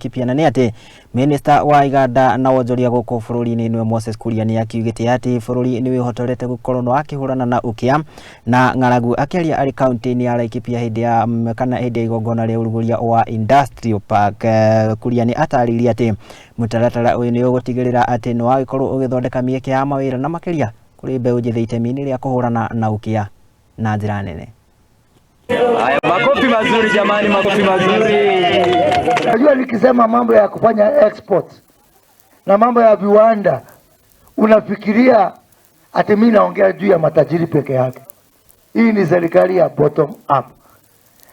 Laikipia, na nĩ atĩ Minister wa iganda na wonjoria gũkũ bũrũri-inĩ nĩwe Moses Kuria nĩ akiugĩte atĩ bũrũri nĩ wĩhotorete gũkorwo nĩ wakĩhũrana na ũkĩa na ng'aragu. Akĩaria arĩ kaunti-inĩ ya Laikipia hĩndĩ ya kana hĩndĩ ya igongona rĩa ũrugũria wa Industrial Park, Kuria nĩ atarĩirie atĩ mũtaratara ũyũ nĩ ũgũtigĩrĩra atĩ nĩ wagĩkorwo ũgĩthondeka mĩeke ya mawĩra na makĩria kũrĩ mbeũ njĩthĩ itemi-inĩ rĩa kũhũrana na ũkĩa na njĩra nene. Haya, makofi mazuri jamani, makofi mazuri. Najua nikisema mambo ya kufanya export na mambo ya viwanda, unafikiria ati mimi naongea juu ya matajiri peke yake. Hii ni serikali ya bottom up.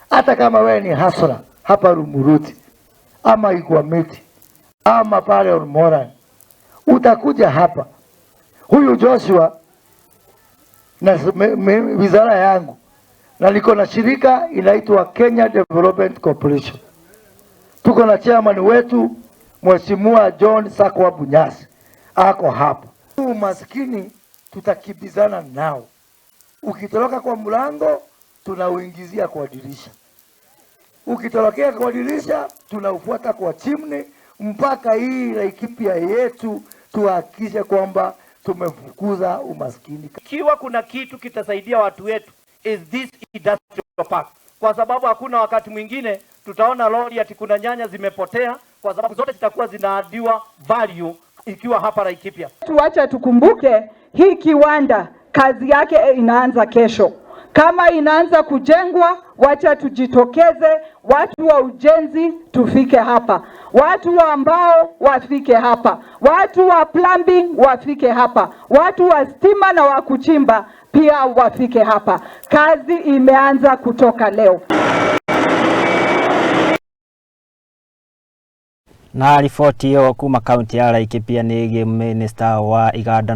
Hata kama wewe ni hustler hapa Rumuruti ama Igwamiti ama pale Olmoran, utakuja hapa. Huyu Joshua na wizara yangu, na niko na shirika inaitwa Kenya Development Corporation. Tuko na chairman wetu Mheshimiwa John Sakwa Bunyasi ako hapa. Umaskini tutakibizana nao, ukitoroka kwa mlango tunauingizia kwa dirisha, ukitorokea kwa dirisha tunaufuata kwa chimney, mpaka hii Laikipia yetu tuhakikishe kwamba tumefukuza umaskini. Ikiwa kuna kitu kitasaidia watu wetu is this industrial park, kwa sababu hakuna wakati mwingine tutaona lori ati kuna nyanya zimepotea, kwa sababu zote zitakuwa zinaaddiwa value ikiwa hapa Laikipia. Tuache tukumbuke hii kiwanda kazi yake inaanza kesho. Kama inaanza kujengwa, wacha tujitokeze, watu wa ujenzi tufike hapa, watu wa mbao wafike hapa, watu wa plumbing wafike hapa, watu wa stima na wa kuchimba pia wafike hapa. Kazi imeanza kutoka leo. Na riboti ĩyo kuma kaunti ya Laikipia nĩ ĩgiĩ Minister wa iganda.